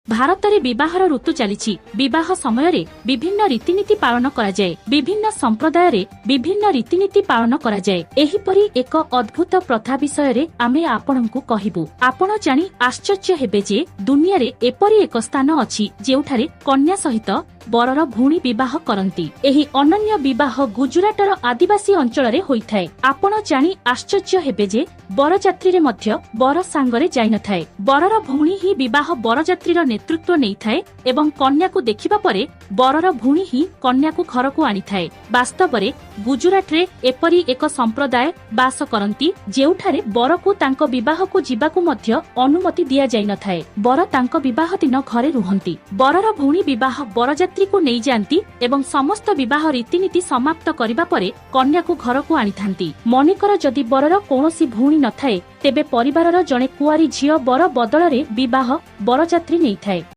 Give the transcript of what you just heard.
ଭାରତରେ ବିବାହର ଋତୁ ଚାଲିଛି। ବିବାହ ସମୟରେ ବିଭିନ୍ନ ରୀତିନୀତି ପାଳନ କରାଯାଏ। ବିଭିନ୍ନ ସମ୍ପ୍ରଦାୟରେ ବିଭିନ୍ନ ରୀତିନୀତି ପାଳନ କରାଯାଏ। ଏହିପରି ଏକ ଅଦ୍ଭୁତ ପ୍ରଥା ବିଷୟରେ ଆମେ ଆପଣଙ୍କୁ କହିବୁ। ଆପଣ ଜାଣି ଆଶ୍ଚର୍ଯ୍ୟ ହେବେ ଯେ ଦୁନିଆରେ ଏପରି ଏକ ସ୍ଥାନ ଅଛି, ଯେଉଁଠାରେ କନ୍ୟା ସହିତ ବରର ଭଉଣୀ ବିବାହ କରନ୍ତି। ଏହି ଅନନ୍ୟ ବିବାହ ଗୁଜୁରାଟର ଆଦିବାସୀ ଅଞ୍ଚଳରେ ହୋଇଥାଏ। ଆପଣ ଜାଣି ଆଶ୍ଚର୍ଯ୍ୟ ହେବେ ଯେ ବରଯାତ୍ରୀରେ ମଧ୍ୟ ବର ସାଙ୍ଗରେ ଯାଇନଥାଏ। ବରର ଭଉଣୀ ହିଁ ବିବାହ ବରଯାତ୍ରୀର ନେତୃତ୍ୱ ନେଇଥାଏ ଏବଂ କନ୍ୟାକୁ ଦେଖିବା ପରେ ବରର ଭଉଣୀ ହିଁ କନ୍ୟାକୁ ଘରକୁ ଆଣିଥାଏ। ବାସ୍ତବରେ ଗୁଜୁରାଟରେ ଏପରି ଏକ ସମ୍ପ୍ରଦାୟ ବାସ କରନ୍ତି, ଯେଉଁଠାରେ ବରକୁ ତାଙ୍କ ବିବାହକୁ ଯିବାକୁ ମଧ୍ୟ ଅନୁମତି ଦିଆଯାଇନଥାଏ। ବର ତାଙ୍କ ବିବାହ ଦିନ ଘରେ ରୁହନ୍ତି। ବରର ଭଉଣୀ ବିବାହ ବରଯାତ୍ରୀକୁ ନେଇଯାଆନ୍ତି ଏବଂ ସମସ୍ତ ବିବାହ ରୀତିନୀତି ସମାପ୍ତ କରିବା ପରେ କନ୍ୟାକୁ ଘରକୁ ଆଣିଥାନ୍ତି। ମନେକର ଯଦି ବରର କୌଣସି ଭଉଣୀ ନଥାଏ, ତେବେ ପରିବାରର ଜଣେ କୁଆରୀ ଝିଅ ବର ବଦଳରେ ବିବାହ ବରଯାତ୍ରୀ ନେଇଥାଏ।